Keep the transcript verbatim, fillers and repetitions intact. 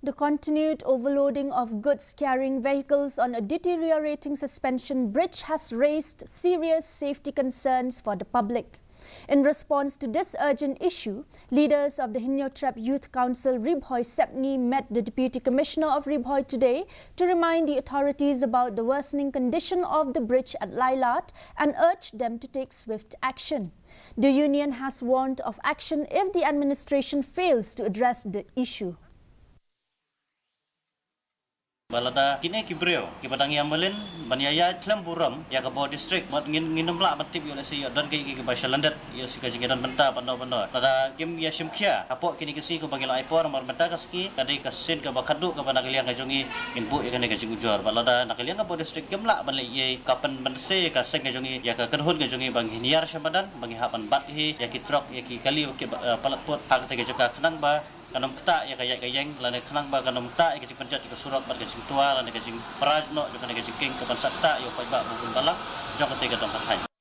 The continued overloading of goods carrying vehicles on a deteriorating suspension bridge has raised serious safety concerns for the public. In response to this urgent issue, leaders of the Hynñiewtrep Youth Council Ri Bhoi Sepngi met the Deputy Commissioner of Ri Bhoi today to remind the authorities about the worsening condition of the bridge at Lailat and urged them to take swift action. The union has warned of action if the administration fails to address the issue. Ba lada kine ki briew kiba dang ïa mlien ban ïa ïaid khlem burom ïa ka Bhoi District, mut ngin, ngin ym lah ban tip ïoh lehse ïoh don kiei kiei kiba sha lyndet ïoh shi ka jingïadon bynta bano bano. Lada kim ïa shim khia hapoh kine ki sngi kumba ngi la ai por, namar mynta ka sngi ka dei ka sien kaba khatduh kaba na ka liang ka jong ngi ngin buh ïa kane ka jingujor. Ba lada na ka liang ka Bhoi District kim lah ban leh ei ei, ka pynbynse ka seng ka jong ngi ïa ka kynhun ka jong ngi ba ngin hiar sha madan, ba ngi hap ban bat hi ïa ki trok, ïa ki kali, ïa ki, eh, palat put ha kata ka jaka khnang ba kan ym ktah ïa ka ïaid ka ïeng, lane khnang ba kan ym ktah ïa ka jingpynjot ïa ka surok bad ka jingtwa lane ka jingpra noh jong kane ka jingkieng kaban sa ktah ïa u paidbah bun balang jong kata ka dong ka thaiñ.